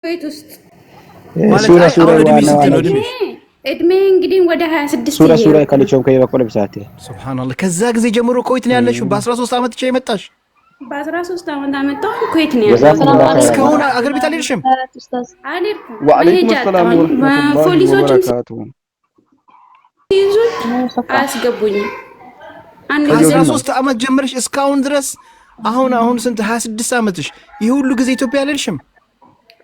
ኩዌት ውስጥ። ማለት ሱራ አይ ሱራ አሁን እድሜሽ ዋና ስንት ዋና ነው እድሜሽ? እድሜ እንግዲህ ወደ 26 ሱራ ሱራ እየሄድኩ ነው። ከልቾም ከየበቆለ ብሳቴ። ሱብሃንአላህ፣ ከዛ ጊዜ ጀምሮ ኩዌት ነው ያለሽው? በ13 ዓመት ብቻ የመጣሽ? በ13 ዓመት አመጣሁ፣ ኩዌት ነው ያለሁት። ጀዛኩሙላህ ኸይራን። እስካሁን አገር ቤት አልሄድሽም? አልሄድኩም። ወአለይኩም መሄጃ ሰላም አጣሁኝ። ወረህመቱላሂ ፖሊሶችም ወበረካቱሁ። ሲይዙኝ አያስገቡኝም። አንድ ጊዜ ከ13 ዓመት ጀምረሽ እስካሁን ድረስ፣ አሁን ስንት፣ 26 ዓመትሽ፣ ይህ ሁሉ ጊዜ ኢትዮጵያ አልሄድሽም?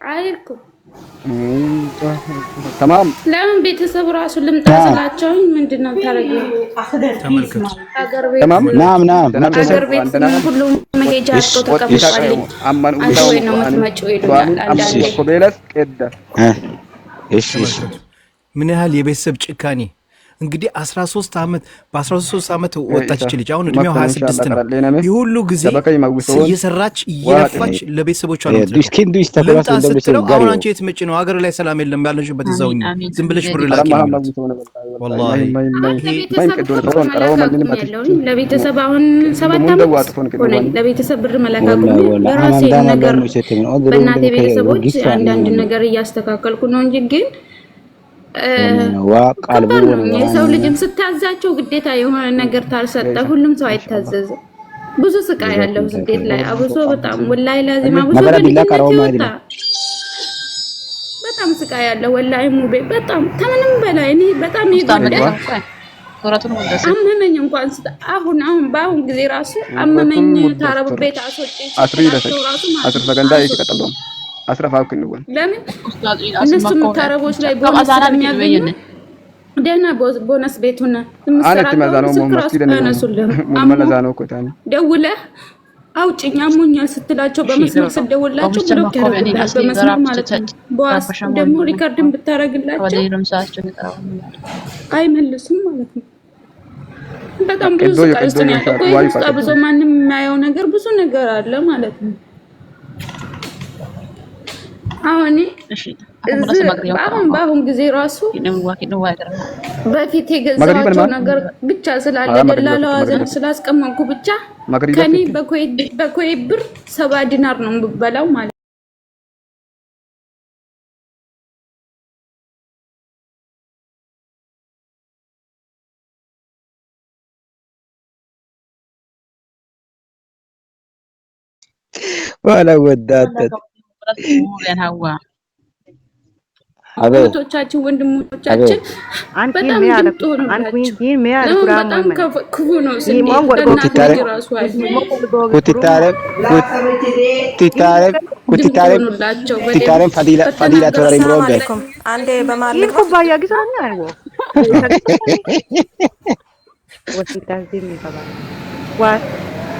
አልሄድኩም። ተማም። ለምን ቤተሰብ ራሱ ልምጣ ስላቸውኝ ምንድን ነው ታደርጊው? ተመልከቱ። ሀገር ቤት ተማም። ናም ናም። ሀገር ቤት ሁሉም መሄጃ አጥቶ ተቀምጧልኝ። አንተ ወይ ነው የምትመጪው ይሉኛል አንዳንዴ። እሺ እሺ። ምን ያህል የቤተሰብ ጭካኔ እንግዲህ፣ 13 ዓመት፣ በ13 ዓመት ወጣች ይች ልጅ፣ አሁን እድሜው 26 ነው። ይህ ሁሉ ጊዜ እየሰራች እየለፋች ለቤተሰቦቿ ነው የምትልከው። ዱስኪን ዱስ ልምጣ ተኮራስ እንደምስ ስትለው አሁን ጋሪው አንቺ የት መጪ ነው? ሀገር ላይ ሰላም የለም፣ ያለሽበት እዛው ዝም ብለሽ ብር ላኪ ነው የሚሉት። ወላሂ ለቤተሰብ እኮ ብር መላክ አቁሜያለሁኝ። ለቤተሰብ አሁን 7 ዓመት ሆነኝ። ለቤተሰብ ብር መላክ ወላ አቁሜ ወላ በራሴ አማንዳና ነገር ለሙ ይሰተምን ኦድሩ በእናቴ እንደም ቤተሰቦች ከየወጊሳ አንዳንድ ነገር እያስተካከልኩ ነው እንጂ ግን ዋ ቃልቡ ከባድ ነው። የሰው ልጅም ስታዛቸው ግዴታ የሆነ ነገር ታልሰጠ ሁሉም ሰው አይታዘዝም። ብዙ ስቃይ ያለው ስደት ላይ አብሶ በጣም ወላሂ ላዚም አብሶ ነገረ ቢላ በልጅነት ቀረው የወጣ ማይድላ በጣም ስቃይ ያለው ወላሂ ሙቤ በጣም ከምንም በላይ እኔ በጣም የጎዳኝ አመመኝ እንኳን አሁን አሁን በአሁን ጊዜ ራሱ አመመኝ ታረቡ ቤት አስወጪኝ ስትላቸው ራሱ ማለት ነው አስወጡኝ። ለምን እነሱም ታረቦች ላይ ቦነስ ስለሚያገኙ ደህና ቦነስ ቤት ሆነ የምትሰራ ከሆነ ስልክ ራሱ አያነሱልህም። አሞ ደውለህ አውጭኝ አሞኛል ስትላቸው በመስመር ስደውላቸው block ያደርጉልሃል። በመስመር ማለት ነው። በዋስ ደግሞ record ን ብታረግላቸው አይመልሱም ማለት ነው። በጣም ብዙ ስቃይ ውስጥ ነው ያለው። ኩዌት ውስጥ አብሶ ማንም የሚያየው ነገር ብዙ ነገር አለ ማለት ነው። አሁን እዚህ በአሁን በአሁን ጊዜ ራሱ በፊት የገዛኋቸው ነገር ብቻ ስላለ ደላላዋ ዘንድ ስላስቀመጥኩ ብቻ ከኔ በኩዌት ብር 70 ዲናር ነው የምበላው ማለት። ወላ ወዳተት አቤት። እህቶቻችን ወንድሞቻችን በጣም ድምጥ ሆኑላቸው። ለምን በጣም ክፉ ነው ስደት። ለእናት ልጅ ራሱ አይሆንም። ኩቲታሬ ኩቲታሬ ድምጥ ኩቲታሬ ሆኑላቸው። ኩቲታሬ በደንብ ፈዲላ ፈዲላ በተናገሩ ቶራሪ ሰላም ብሮገ አለይኩም። አንዴ በመሀል ልግባ።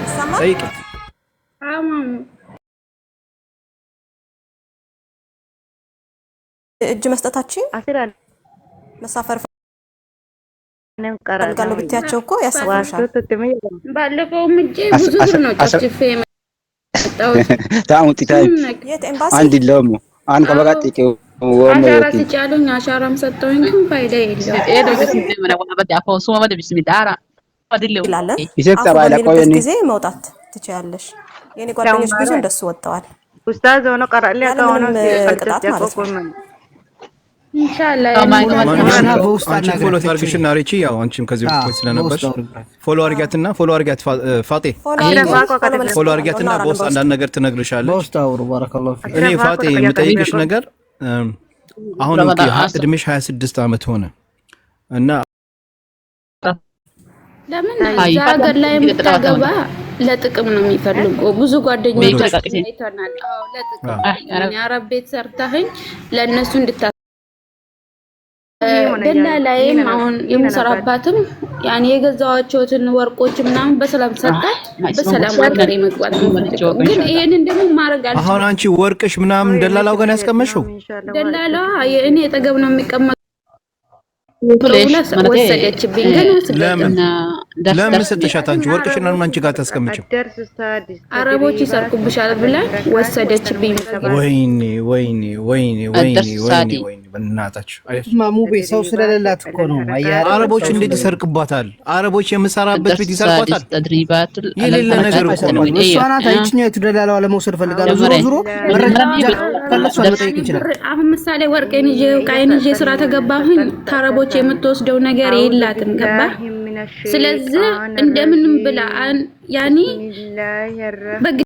ይሰማል? ጠይቂ። አማሙ። እጅ መስጠታችን መሳፈር ፈልጋለሁ ብትያቸው እኮ ያሳፍሩሻል። ባለፈውም እጄ ብዙ ብር ነው ጨፍጭፌ የመጣሁት። ታሙ ጢታይ ምንም ነገር የት ኤምባሲ? አንድ ለሙ አን ከበቃ ጢቄ ወሞ አሻራ ዮቲ ስጭ አሉኝ። አሻራም ሰጠሁኝ፣ ግን ፋይዳ የለውም። ይላለን ይሴክ አፉ ጠባይ በሚልበት ለቆየኒ ጊዜ መውጣት ትችያለሽ። የኔ ጓደኞች ብዙ እንደሱ ወጥተዋል፣ ያለምንም ቅጣት ማለት ነው። ኢንሻአላህ። ማንኛውም በውስጥ አንቺ follow አናግሪያት። ታርግሽና ሬቺ፣ ያው አንቺም ከዚህ በፊት ስለነበርሽ በውስጥ አውሪባት። follow አርጊያትና follow አርጊያት ፋጤ። follow አድርጌ follow መልስ follow አርጊያትና እናወራለን በውስጥ በውስጥ። አንዳንድ ነገር ትነግርሻለች። በውስጥ አውሩ። ባረከላሁ ፊክ። እኔ ፋጤ የምጠይቅሽ ነገር አሁን okay እድሜሽ 26 ዓመት ሆነ እና ለምን እዛ ሀገር ላይ የምታገባ ለጥቅም ነው የሚፈልጉ። ብዙ ጓደኞቻችን አይተናል። አዎ ለጥቅም፣ አረብ ቤት ሰርተህኝ ለእነሱ እንድታ ደላላዬም አሁን የምሰራባትም ያኔ የገዛኋቸውን ወርቆች ምናምን በሰላም ሰጣት፣ በሰላም ሀገሬ መግባት ነው የምፈልገው። ግን ይሄንን ደግሞ ማድረግ አሁን አልችልም። አንቺ ወርቅሽ ምናምን ደላላው ጋር ያስቀመጥሽው? ደላላዋ የእኔ አጠገብ ነው የሚቀመጠው ብላ ወሰደችብኝ። ገና ስገዛ ለምን ለምን ሰጥሻት? አንቺ ወርቅሽን ለምን አንቺ ጋር ታስቀምጪው? አረቦች ይሰርቁብሻል ብላ ወሰደችብኝ። ወይኔ ወይኔ ወይኔ ወይኔ ወይኔ ወይኔ! በእናታችሁ ሙቤ ሰው ስለሌላት እኮ ነው። አረቦች እንዴት ይሰርቅባታል? አረቦች የምሰራበት الدرس ቤት ይሰርቋታል። السادس تدريبات على የሌለ ነገር الحركات እኮ ነው። التنوينية እሷ ናት ይችኛይቱ ደላላዋ ለመውሰድ ፈልጋ ነው። ዞሮ ዞሮ መረጃ ካለ እሷን መጠየቅ ይችላል። አሁን ምሳሌ ወርቄን ይዤ ዕቃዬን ይዤ ስራ ተገባሁኝ፣ ከአረቦች የምትወስደው ነገር የላትም። ገባ? ስለዚህ እንደምንም ብላ ያኒ በግ